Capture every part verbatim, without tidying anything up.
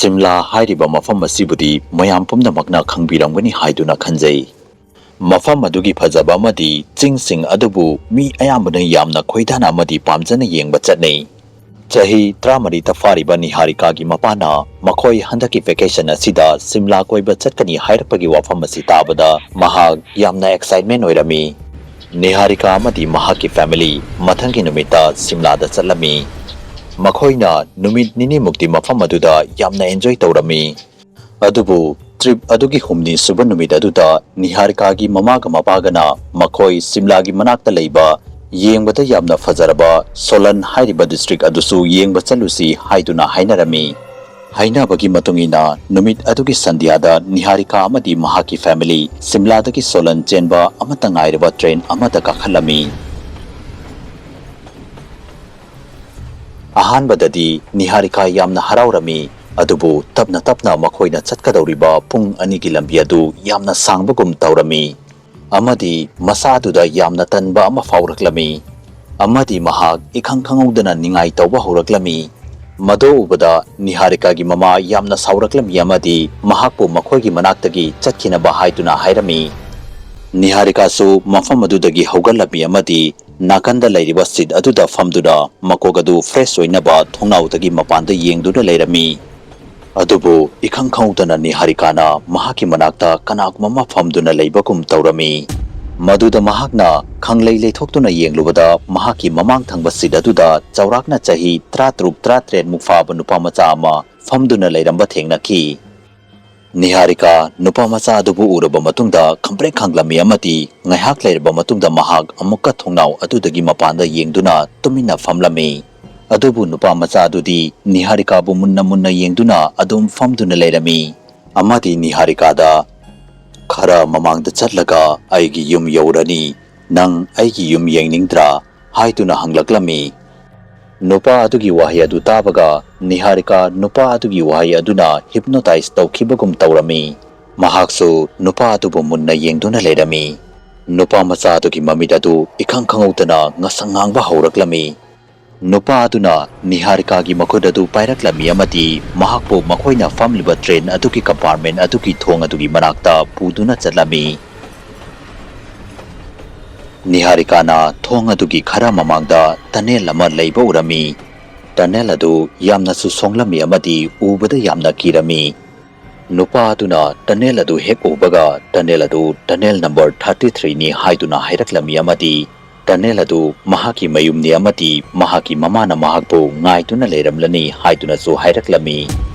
ꯁꯤꯝꯂꯥ ꯍꯥꯏꯔꯤꯕ ꯃꯐꯝ ꯑꯁꯤꯕꯨꯗꯤ ꯃꯌꯥꯝ ꯄꯨꯝꯅꯃꯛꯅ ꯈꯪꯕꯤꯔꯝꯒꯅꯤ ꯍꯥꯏꯗꯨꯅ ꯈꯟꯖꯩ꯫ ꯃꯐꯝ ꯑꯗꯨꯒꯤ ꯐꯖꯕ ꯑꯃꯗꯤ ꯆꯤꯡꯁꯤꯡ ꯑꯗꯨꯕꯨ ꯃꯤ ꯑꯌꯥꯝꯕꯅ ꯌꯥꯝꯅ ꯈꯣꯏꯗꯥꯅ ꯑꯃꯗꯤ ꯄꯥꯝꯖꯅ ꯌꯦꯡꯕ ꯆꯠꯅꯩ꯫ ꯆꯍꯤ ꯇꯔꯥꯃꯔꯤꯇ ꯐꯥꯔꯤꯕ ꯅꯤꯍꯥꯔꯤꯀꯥꯒꯤ ꯃꯄꯥꯅ ꯃꯈꯣꯏ ꯍꯟꯗꯛꯀꯤ vacation ꯑꯁꯤꯗ ꯁꯤꯝꯂꯥ ꯀꯣꯏꯕ ꯆꯠꯀꯅꯤ ꯍꯥꯏꯔꯛꯄꯒꯤ ꯋꯥꯐꯝ ꯑꯁꯤ ꯇꯥꯕꯗ ꯃꯍꯥꯛ ꯌꯥꯝꯅ excitement ꯑꯣꯏꯔꯝꯃꯤ꯫ ꯅꯤꯍꯥꯔꯤꯀꯥ ꯑꯃꯗꯤ ꯃꯍꯥꯛꯀꯤ family ꯃꯊꯪꯒꯤ ꯅꯨꯃꯤꯠꯇ ꯁꯤꯝꯂꯥꯗ ꯆꯠꯂꯝꯃꯤ꯫ ꯃꯈꯣꯏꯅ ꯅꯨꯃꯤꯠ ꯅꯤꯅꯤꯃꯨꯛꯇꯤ ꯃꯐꯝ ꯑꯗꯨꯗ ꯌꯥꯝꯅ enjoy ꯇꯧꯔꯝꯃꯤ꯫ ꯑꯗꯨꯕꯨ trip ꯑꯗꯨꯒꯤ ꯍꯨꯝꯅꯤ ꯁꯨꯕ ꯅꯨꯃꯤꯠ ꯑꯗꯨꯗ ꯅꯤꯍꯥꯔꯤꯀꯥꯒꯤ ꯃꯃꯥꯒ ꯃꯄꯥꯒꯅ ꯃꯈꯣꯏ ꯁꯤꯝꯂꯥꯒꯤ ꯃꯅꯥꯛꯇ ꯂꯩꯕ ꯌꯦꯡꯕꯗ ꯌꯥꯝꯅ ꯐꯖꯔꯕ ꯁꯣꯂꯟ ꯍꯥꯏꯔꯤꯕ district ꯑꯗꯨꯁꯨ ꯌꯦꯡꯕ ꯆꯠꯂꯨꯁꯤ ꯍꯥꯏꯗꯨꯅ ꯍꯥꯏꯅꯔꯝꯃꯤ꯫ ꯍꯥꯏꯅꯕꯒꯤ ꯃꯇꯨꯡ ꯏꯟꯅ ꯅꯨꯃꯤꯠ ꯑꯗꯨꯒꯤ ꯁꯟꯙ꯭ꯌꯥꯗ ꯅꯤꯍꯥꯔꯤꯀꯥ ꯑꯃꯗꯤ ꯃꯍꯥꯛꯀꯤ family ꯁꯤꯝꯂꯥꯗꯒꯤ ꯁꯣꯂꯟ ꯆꯦꯟꯕ ꯑꯃꯠꯇ ꯉꯥꯏꯔꯕ train ꯑꯃꯗ ꯀꯥꯈꯠꯂꯝꯃꯤ꯫ ꯑꯍꯥꯟꯕꯗꯗꯤ ꯅꯤꯍꯥꯔꯤꯀꯥ ꯌꯥꯝꯅ ꯍꯔꯥꯎꯔꯝꯃꯤ, ꯑꯗꯨꯕꯨ ꯇꯞꯅ ꯇꯞꯅ ꯃꯈꯣꯏꯅ ꯆꯠꯀꯗꯧꯔꯤꯕ ꯄꯨꯡ ꯑꯅꯤꯒꯤ ꯂꯝꯕꯤ ꯑꯗꯨ ꯌꯥꯝꯅ ꯁꯥꯡꯕꯒꯨꯝ ꯇꯧꯔꯝꯃꯤ, ꯑꯃꯗꯤ ꯃꯁꯥꯗꯨꯗ ꯌꯥꯝꯅ ꯇꯟꯕ ꯑꯃ ꯐꯥꯎꯔꯛꯂꯝꯃꯤ, ꯑꯃꯗꯤ ꯃꯍꯥꯛ ꯏꯈꯪ ꯈꯪꯍꯧꯗꯅ ꯅꯤꯡꯉꯥꯏ ꯇꯧꯕ ꯍꯧꯔꯛꯂꯝꯃꯤ꯫ ꯃꯗꯨ ꯎꯕꯗ ꯅꯤꯍꯥꯔꯤꯀꯥꯒꯤ ꯃꯃꯥ ꯌꯥꯝꯅ ꯁꯥꯎꯔꯛꯂꯝꯃꯤ ꯑꯃꯗꯤ ꯃꯍꯥꯛꯄꯨ ꯃꯈꯣꯏꯒꯤ ꯃꯅꯥꯛꯇꯒꯤ ꯆꯠꯈꯤꯅꯕ ꯍꯥꯏꯗꯨꯅ ꯍꯥꯏꯔꯝꯃꯤ꯫ ꯅꯤꯍꯥꯔꯤꯀꯥꯁꯨ ꯃꯐꯝ ꯑꯗꯨꯗꯒꯤ ꯍꯧꯒꯠꯂꯝꯃꯤ ꯑꯃꯗꯤ ꯅꯥꯀꯟꯗ ꯂꯩꯔꯤꯕ seat ꯑꯗꯨꯗ ꯐꯝꯗꯨꯅ ꯃꯀꯣꯛ ꯑꯗꯨ fresh ꯑꯣꯏꯅꯕ ꯊꯣꯡꯅꯥꯎꯗꯒꯤ ꯃꯄꯥꯟꯗ ꯌꯦꯡꯗꯨꯅ ꯂꯩꯔꯝꯃꯤ꯫ ꯑꯗꯨꯕꯨ ꯏꯈꯪ ꯈꯪꯍꯧꯗꯅ ꯅꯤꯍꯥꯔꯤꯀꯥꯅ ꯃꯍꯥꯛꯀꯤ ꯃꯅꯥꯛꯇ ꯀꯅꯥꯒꯨꯝꯕ ꯑꯃ ꯐꯝꯗꯨꯅ ꯂꯩꯕꯒꯨꯝ ꯇꯧꯔꯝꯃꯤ꯫ ꯃꯗꯨꯗ ꯃꯍꯥꯛꯅ ꯈꯪꯂꯩ ꯂꯩꯊꯣꯛꯇꯨꯅ ꯌꯦꯡꯂꯨꯕꯗ ꯃꯍꯥꯛꯀꯤ ꯃꯃꯥꯡ ꯊꯪꯕ seat ꯑꯗꯨꯗ ꯆꯥꯎꯔꯥꯛꯅ ꯆꯍꯤ ꯇꯔꯥꯇꯔꯨꯛ ꯇꯔꯥꯇꯔꯦꯠ ꯃꯨꯛ ꯐꯥꯕ ꯅꯨꯄꯥ ꯃꯆꯥ ꯑꯃ ꯐꯝꯗꯨꯅ ꯂꯩꯔꯝꯕ ꯊꯦꯡꯅꯈꯤ꯫ ꯅꯤꯍꯥꯔꯤꯀꯥ ꯅꯨꯄꯥ ꯃꯆꯥ ꯑꯗꯨꯕꯨ ꯎꯔꯕ ꯃꯇꯨꯡꯗ ꯈꯪꯄ꯭ꯔꯦꯛ ꯈꯪꯂꯝꯃꯤ ꯑꯃꯗꯤ ꯉꯥꯏꯍꯥꯛ ꯂꯩꯔꯕ ꯃꯇꯨꯡꯗ ꯃꯍꯥꯛ ꯑꯃꯨꯛꯀ ꯊꯣꯡꯅꯥꯎ ꯑꯗꯨꯗꯒꯤ ꯃꯄꯥꯟꯗ ꯌꯦꯡꯗꯨꯅ ꯇꯨꯃꯤꯟꯅ ꯐꯝꯂꯝꯃꯤ꯫ ꯑꯗꯨꯕꯨ ꯅꯨꯄꯥ ꯃꯆꯥ ꯑꯗꯨꯗꯤ ꯅꯤꯍꯥꯔꯤꯀꯥꯕꯨ ꯃꯨꯟꯅ ꯃꯨꯟꯅ ꯌꯦꯡꯗꯨꯅ ꯑꯗꯨꯝ ꯐꯝꯗꯨꯅ ꯂꯩꯔꯝꯃꯤ ꯑꯃꯗꯤ ꯅꯤꯍꯥꯔꯤꯀꯥꯗ, "ꯈꯔ ꯃꯃꯥꯡꯗ ꯆꯠꯂꯒ ꯑꯩꯒꯤ ꯌꯨꯝ ꯌꯧꯔꯅꯤ, ꯅꯪ ꯑꯩꯒꯤ ꯌꯨꯝ ꯌꯦꯡꯅꯤꯡꯗ꯭ꯔꯥ?" ꯍꯥꯏꯗꯨꯅ ꯍꯪꯂꯛꯂꯝꯃꯤ꯫ ꯅꯨꯄꯥ ꯑꯗꯨꯒꯤ ꯋꯥꯍꯩ ꯑꯗꯨ ꯇꯥꯕꯒ ꯅꯤꯍꯥꯔꯤꯀꯥ ꯅꯨꯄꯥ ꯑꯗꯨꯒꯤ ꯋꯥꯍꯩ ꯑꯗꯨꯅ hypnotize ꯇꯧꯈꯤꯕꯒꯨꯝ ꯇꯧꯔꯝꯃꯤ꯫ ꯃꯍꯥꯛꯁꯨ ꯅꯨꯄꯥ ꯑꯗꯨꯕꯨ ꯃꯨꯟꯅ ꯌꯦꯡꯗꯨꯅ ꯂꯩꯔꯝꯃꯤ꯫ ꯅꯨꯄꯥ ꯃꯆꯥ ꯑꯗꯨꯒꯤ ꯃꯃꯤꯠ ꯑꯗꯨ ꯏꯈꯪ ꯈꯪꯍꯧꯗꯅ ꯉꯁꯪ ꯉꯥꯡꯕ ꯍꯧꯔꯛꯂꯝꯃꯤ꯫ ꯅꯨꯄꯥ ꯑꯗꯨꯅ ꯅꯤꯍꯥꯔꯤꯀꯥꯒꯤ ꯃꯈꯨꯠ ꯑꯗꯨ ꯄꯥꯏꯔꯛꯂꯝꯃꯤ ꯑꯃꯗꯤ ꯃꯍꯥꯛꯄꯨ ꯃꯈꯣꯏꯅ ꯐꯝꯂꯤꯕ ꯇ꯭ꯔꯦꯟ ꯑꯗꯨꯒꯤ ꯀꯝꯄꯥꯔꯠꯃꯦꯟ ꯑꯗꯨꯒꯤ ꯊꯣꯡ ꯑꯗꯨꯒꯤ ꯃꯅꯥꯛꯇ ꯄꯨꯗꯨꯅ ꯆꯠꯂꯝꯃꯤ꯫ ꯅꯤꯍꯥꯔꯤꯀꯥꯅ ꯊꯣꯡ ꯑꯗꯨꯒꯤ ꯈꯔ ꯃꯃꯥꯡꯗ ꯇꯅꯦꯜ ꯑꯃ ꯂꯩꯕ ꯎꯔꯝꯃꯤ꯫ ꯇꯅꯦꯜ ꯑꯗꯨ ꯌꯥꯝꯅꯁꯨ ꯁꯣꯡꯂꯝꯃꯤ ꯑꯃꯗꯤ ꯎꯕꯗ ꯌꯥꯝꯅ ꯀꯤꯔꯝꯃꯤ꯫ ꯅꯨꯄꯥ ꯑꯗꯨꯅ ꯇꯅꯦꯜ ꯑꯗꯨ ꯍꯦꯛ ꯎꯕꯒ ꯇꯅꯦꯜ ꯑꯗꯨ ꯇꯅꯦꯜ ꯅꯝꯕꯔ thirty three ꯅꯤ ꯍꯥꯏꯗꯨꯅ ꯍꯥꯏꯔꯛꯂꯝꯃꯤ ꯑꯃꯗꯤ ꯇꯅꯦꯜ ꯑꯗꯨ ꯃꯍꯥꯛꯀꯤ ꯃꯌꯨꯝꯅꯤ ꯑꯃꯗꯤ ꯃꯍꯥꯛꯀꯤ ꯃꯃꯥꯅ ꯃꯍꯥꯛꯄꯨ ꯉꯥꯏꯗꯨꯅ ꯂꯩꯔꯝꯂꯅꯤ ꯍꯥꯏꯗꯨꯅꯁꯨ ꯍꯥꯏꯔꯛꯂꯝꯃꯤ꯫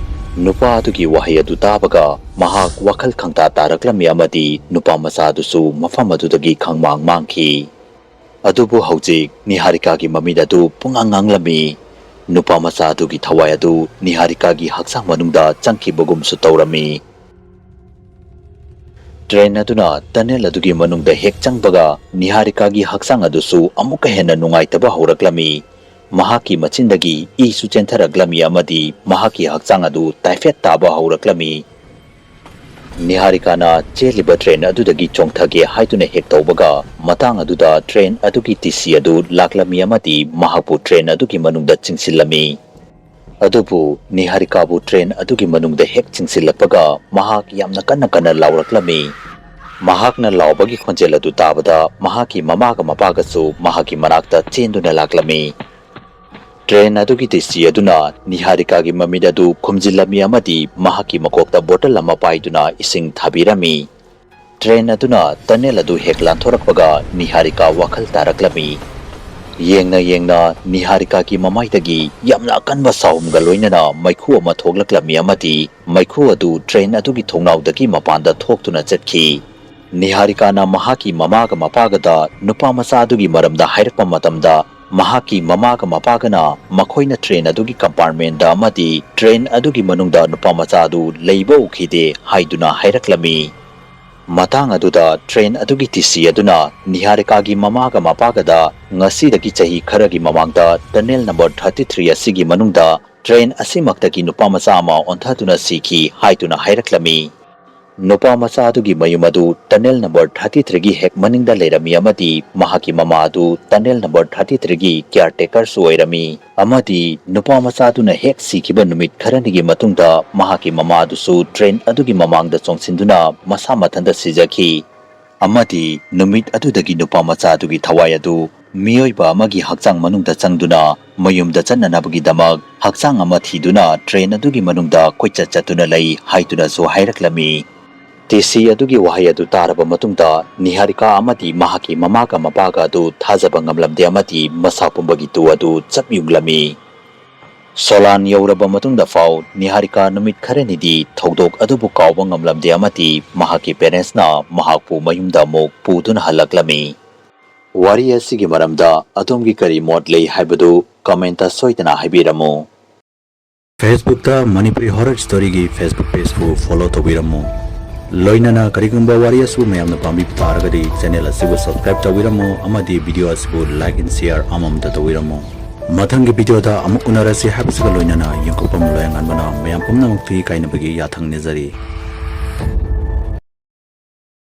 ꯅꯨꯄꯥ ꯑꯗꯨꯒꯤ ꯋꯥꯍꯩ ꯑꯗꯨ ꯇꯥꯕꯒ ꯃꯍꯥꯛ ꯋꯥꯈꯜ ꯈꯪꯇꯥ ꯇꯥꯔꯛꯂꯝꯃꯤ ꯑꯃꯗꯤ ꯅꯨꯄꯥ ꯃꯆꯥ ꯑꯗꯨꯁꯨ ꯃꯐꯝ ꯑꯗꯨꯗꯒꯤ ꯈꯪꯃꯥꯡ ꯃꯥꯡꯈꯤ꯫ ꯑꯗꯨꯕꯨ ꯍꯧꯖꯤꯛ ꯅꯤꯍꯥꯔꯤꯀꯥꯒꯤ ꯃꯃꯤꯠ ꯑꯗꯨ ꯄꯨꯡꯉꯥꯡ ꯉꯥꯡꯂꯝꯃꯤ꯫ ꯅꯨꯄꯥ ꯃꯆꯥ ꯑꯗꯨꯒꯤ ꯊꯋꯥꯏ ꯑꯗꯨ ꯅꯤꯍꯥꯔꯤꯀꯥꯒꯤ ꯍꯛꯆꯥꯡ ꯃꯅꯨꯡꯗ ꯆꯪꯈꯤꯕꯒꯨꯝꯁꯨ ꯇꯧꯔꯝꯃꯤ꯫ ꯇ꯭ꯔꯦꯟ ꯑꯗꯨꯅ ꯇꯅꯦꯜ ꯑꯗꯨꯒꯤ ꯃꯅꯨꯡꯗ ꯍꯦꯛ ꯆꯪꯕꯒ ꯅꯤꯍꯥꯔꯤꯀꯥꯒꯤ ꯍꯛꯆꯥꯡ ꯑꯗꯨꯁꯨ ꯑꯃꯨꯛꯀ ꯍꯦꯟꯅ ꯅꯨꯡꯉꯥꯏꯇꯕ ꯍꯧꯔꯛꯂꯝꯃꯤ꯫ ꯃꯍꯥꯛꯀꯤ ꯃꯆꯤꯟꯗꯒꯤ ꯏꯁꯨ ꯆꯦꯟꯊꯔꯛꯂꯝꯃꯤ ꯑꯃꯗꯤ ꯃꯍꯥꯛꯀꯤ ꯍꯛꯆꯥꯡ ꯑꯗꯨ ꯇꯥꯏꯐꯦꯠ ꯇꯥꯕ ꯍꯧꯔꯛꯂꯝꯃꯤ꯫ ꯅꯤꯍꯥꯔꯤꯀꯥꯅ ꯆꯦꯜꯂꯤꯕ ꯇ꯭ꯔꯦꯟ ꯑꯗꯨꯗꯒꯤ ꯆꯣꯡꯊꯒꯦ ꯍꯥꯏꯗꯨꯅ ꯍꯦꯛ ꯇꯧꯕꯒ, ꯃꯇꯥꯡ ꯑꯗꯨꯗ ꯇ꯭ꯔꯦꯟ ꯑꯗꯨꯒꯤ ꯇꯤ ꯁꯤ ꯑꯗꯨ ꯂꯥꯛꯂꯝꯃꯤ ꯑꯃꯗꯤ ꯃꯍꯥꯛꯄꯨ ꯇ꯭ꯔꯦꯟ ꯑꯗꯨꯒꯤ ꯃꯅꯨꯡꯗ ꯆꯤꯡꯁꯤꯜꯂꯝꯃꯤ꯫ ꯑꯗꯨꯕꯨ ꯅꯤꯍꯥꯔꯤꯀꯥꯕꯨ ꯇ꯭ꯔꯦꯟ ꯑꯗꯨꯒꯤ ꯃꯅꯨꯡꯗ ꯍꯦꯛ ꯆꯤꯡꯁꯤꯜꯂꯛꯄꯒ ꯃꯍꯥꯛ ꯌꯥꯝꯅ ꯀꯟꯅ ꯀꯟꯅ ꯂꯥꯎꯔꯛꯂꯝꯃꯤ꯫ ꯃꯍꯥꯛꯅ ꯂꯥꯎꯕꯒꯤ ꯈꯣꯟꯖꯦꯜ ꯑꯗꯨ ꯇꯥꯕꯗ ꯃꯍꯥꯛꯀꯤ ꯃꯃꯥꯒ ꯃꯄꯥꯒꯁꯨ ꯃꯍꯥꯛꯀꯤ ꯃꯅꯥꯛꯇ ꯆꯦꯟꯗꯨꯅ ꯂꯥꯛꯂꯝꯃꯤ꯫ ꯇ꯭ꯔꯦꯟ ꯑꯗꯨꯒꯤ ꯇꯤ ꯁꯤ ꯑꯗꯨꯅ ꯅꯤꯍꯥꯔꯤꯀꯥꯒꯤ ꯃꯃꯤꯠ ꯑꯗꯨ ꯈꯨꯝꯖꯤꯜꯂꯝꯃꯤ ꯑꯃꯗꯤ ꯃꯍꯥꯛꯀꯤ ꯃꯀꯣꯛꯇ ꯕꯣꯇꯜ ꯑꯃ ꯄꯥꯏꯗꯨꯅ ꯏꯁꯤꯡ ꯊꯥꯕꯤꯔꯝꯃꯤ꯫ ꯇ꯭ꯔꯦꯟ ꯑꯗꯨꯅ ꯇꯅꯦꯜ ꯑꯗꯨ ꯍꯦꯛ ꯂꯥꯟꯊꯣꯔꯛꯄꯒ ꯅꯤꯍꯥꯔꯤꯀꯥ ꯋꯥꯈꯜ ꯇꯥꯔꯛꯂꯝꯃꯤ꯫ ꯌꯦꯡꯅ ꯌꯦꯡꯅ ꯅꯤꯍꯥꯔꯤꯀꯥꯒꯤ ꯃꯃꯥꯏꯗꯒꯤ ꯌꯥꯝꯅ ꯑꯀꯟꯕ ꯁꯥꯎꯝꯒ ꯂꯣꯏꯅꯅ ꯃꯩꯈꯨ ꯑꯃ ꯊꯣꯛꯂꯛꯂꯝꯃꯤ ꯑꯃꯗꯤ ꯃꯩꯈꯨ ꯑꯗꯨ ꯇ꯭ꯔꯦꯟ ꯑꯗꯨꯒꯤ ꯊꯣꯡꯅꯥꯎꯗꯒꯤ ꯃꯄꯥꯟꯗ ꯊꯣꯛꯇꯨꯅ ꯆꯠꯈꯤ꯫ ꯅꯤꯍꯥꯔꯤꯀꯥꯅ ꯃꯍꯥꯛꯀꯤ ꯃꯃꯥꯒ ꯃꯄꯥꯒꯗ ꯅꯨꯄꯥ ꯃꯆꯥ ꯑꯗꯨꯒꯤ ꯃꯔꯝꯗ ꯍꯥꯏꯔꯛꯄ ꯃꯇꯝꯗ, ꯃꯍꯥꯛꯀꯤ ꯃꯃꯥꯒ ꯃꯄꯥꯒꯅ ꯃꯈꯣꯏꯅ ꯇ꯭ꯔꯦꯟ ꯑꯗꯨꯒꯤ ꯀꯝꯄꯥꯔꯠꯃꯦꯟꯗ ꯑꯃꯗꯤ ꯇ꯭ꯔꯦꯟ ꯑꯗꯨꯒꯤ ꯃꯅꯨꯡꯗ ꯅꯨꯄꯥ ꯃꯆꯥ ꯑꯗꯨ ꯂꯩꯕ ꯎꯈꯤꯗꯦ ꯍꯥꯏꯗꯨꯅ ꯍꯥꯏꯔꯛꯂꯝꯃꯤ꯫ ꯃꯇꯥꯡ ꯑꯗꯨꯗ ꯇ꯭ꯔꯦꯟ ꯑꯗꯨꯒꯤ ꯇꯤ ꯁꯤ ꯑꯗꯨꯅ ꯅꯤꯍꯥꯔꯤꯀꯥꯒꯤ ꯃꯃꯥꯒ ꯃꯄꯥꯒꯗ ꯉꯁꯤꯗꯒꯤ ꯆꯍꯤ ꯈꯔꯒꯤ ꯃꯃꯥꯡꯗ ꯇꯅꯦꯜ ꯅꯝꯕꯔ thirty three ꯑꯁꯤꯒꯤ ꯃꯅꯨꯡꯗ ꯇ꯭ꯔꯦꯟ ꯑꯁꯤꯃꯛꯇꯒꯤ ꯅꯨꯄꯥ ꯃꯆꯥ ꯑꯃ ꯑꯣꯟꯊꯗꯨꯅ ꯁꯤꯈꯤ ꯍꯥꯏꯗꯨꯅ ꯍꯥꯏꯔꯛꯂꯝꯃꯤ꯫ ꯅꯨꯄꯥ ꯃꯆꯥ ꯑꯗꯨꯒꯤ ꯃꯌꯨꯝ ꯑꯗꯨ tunnel number thirty three ꯒꯤ ꯍꯦꯛ ꯃꯅꯤꯡꯗ ꯂꯩꯔꯝꯃꯤ ꯑꯃꯗꯤ ꯃꯍꯥꯛꯀꯤ ꯃꯃꯥ ꯑꯗꯨ tunnel number thirty three ꯒꯤ caretaker ꯁꯨ ꯑꯣꯏꯔꯝꯃꯤ ꯑꯃꯗꯤ ꯅꯨꯄꯥ ꯃꯆꯥ ꯑꯗꯨꯅ ꯍꯦꯛ ꯁꯤꯈꯤꯕ ꯅꯨꯃꯤꯠ ꯈꯔꯅꯤꯒꯤ ꯃꯇꯨꯡꯗ ꯃꯍꯥꯛꯀꯤ ꯃꯃꯥ ꯑꯗꯨꯁꯨ train ꯑꯗꯨꯒꯤ ꯃꯃꯥꯡꯗ ꯆꯣꯡꯁꯤꯟꯗꯨꯅ ꯃꯁꯥ ꯃꯊꯟꯇ ꯁꯤꯖꯈꯤ꯫ ꯑꯃꯗꯤ ꯅꯨꯃꯤꯠ ꯑꯗꯨꯗꯒꯤ ꯅꯨꯄꯥ ꯃꯆꯥ ꯑꯗꯨꯒꯤ ꯊꯋꯥꯏ ꯑꯗꯨ ꯃꯤꯑꯣꯏꯕ ꯑꯃꯒꯤ ꯍꯛꯆꯥꯡ ꯃꯅꯨꯡꯗ ꯆꯪꯗꯨꯅ ꯃꯌꯨꯝꯗ ꯆꯠꯅꯅꯕꯒꯤꯗꯃꯛ ꯍꯛꯆꯥꯡ ꯑꯃ ꯊꯤꯗꯨꯅ train ꯑꯗꯨꯒꯤ ꯃꯅꯨꯡꯗ ꯀꯣꯏꯆꯠ ꯆꯠꯇꯨꯅ ꯂꯩ ꯍꯥꯏꯗꯨꯅꯁꯨ ꯍꯥꯏꯔꯛꯂꯝꯃꯤ꯫ ꯇꯤ ꯁꯤ ꯑꯗꯨꯒꯤ ꯋꯥꯍꯩ ꯑꯗꯨ ꯇꯥꯔꯕ ꯃꯇꯨꯡꯗ ꯅꯤꯍꯥꯔꯤꯀꯥ ꯑꯃꯗꯤ ꯃꯍꯥꯛꯀꯤ ꯃꯃꯥꯒ ꯃꯄꯥꯒ ꯑꯗꯨ ꯊꯥꯖꯕ ꯉꯝꯂꯝꯗꯦ ꯑꯃꯗꯤ ꯃꯁꯥ ꯄꯨꯝꯕꯒꯤ ꯇꯨ ꯑꯗꯨ ꯆꯞ ꯌꯨꯡꯂꯝꯃꯤ꯫ ꯁꯣꯂꯥꯟ ꯌꯧꯔꯕ ꯃꯇꯨꯡꯗ ꯐꯥꯎ ꯅꯤꯍꯥꯔꯤꯀꯥ ꯅꯨꯃꯤꯠ ꯈꯔꯅꯤꯗꯤ ꯊꯧꯗꯣꯛ ꯑꯗꯨꯕꯨ ꯀꯥꯎꯕ ꯉꯝꯂꯝꯗꯦ ꯑꯃꯗꯤ ꯃꯍꯥꯛꯀꯤ parents ꯅ ꯃꯍꯥꯛꯄꯨ ꯃꯌꯨꯝꯗ ꯑꯃꯨꯛ ꯄꯨꯗꯨꯅ ꯍꯜꯂꯛꯂꯝꯃꯤ꯫ ꯋꯥꯔꯤ ꯑꯁꯤꯒꯤ ꯃꯔꯝꯗ ꯑꯗꯣꯝꯒꯤ ꯀꯔꯤ ꯃꯣꯠ ꯂꯩ ꯍꯥꯏꯕꯗꯨ comment ꯇ ꯁꯣꯏꯗꯅ ꯍꯥꯏꯕꯤꯔꯝꯃꯨ꯫ Facebook ꯇ Manipuri Horror Story ꯒꯤ Facebook page ꯄꯨ follow ꯇꯧꯕꯤꯔꯝꯃꯨ꯫ ꯂꯣꯏꯅꯅ ꯀꯔꯤꯒꯨꯝꯕ ꯋꯥꯔꯤ ꯑꯁꯤꯕꯨ ꯃꯌꯥꯝꯅ ꯄꯥꯝꯕꯤꯕ ꯇꯥꯔꯒꯗꯤ channel ꯑꯁꯤꯕꯨ subscribe ꯇꯧꯕꯤꯔꯝꯃꯨ ꯑꯃꯗꯤ video ꯑꯁꯤꯕꯨ like and share ꯑꯃꯃꯝꯇ ꯇꯧꯕꯤꯔꯝꯃꯨ꯫ ꯃꯊꯪꯒꯤ video ꯗ ꯑꯃꯨꯛ ꯎꯅꯔꯁꯤ ꯍꯥꯏꯕꯁꯤꯒ ꯂꯣꯏꯅꯅ ꯌꯦꯡꯊꯣꯛꯄꯝ ꯂꯣꯌꯥꯉꯥꯟꯕꯅ ꯃꯌꯥꯝ ꯄꯨꯝꯅꯃꯛꯇ ꯏꯀꯥꯏꯅꯕꯒꯤ ꯌꯥꯊꯪ ꯅꯤꯖꯔꯤ꯫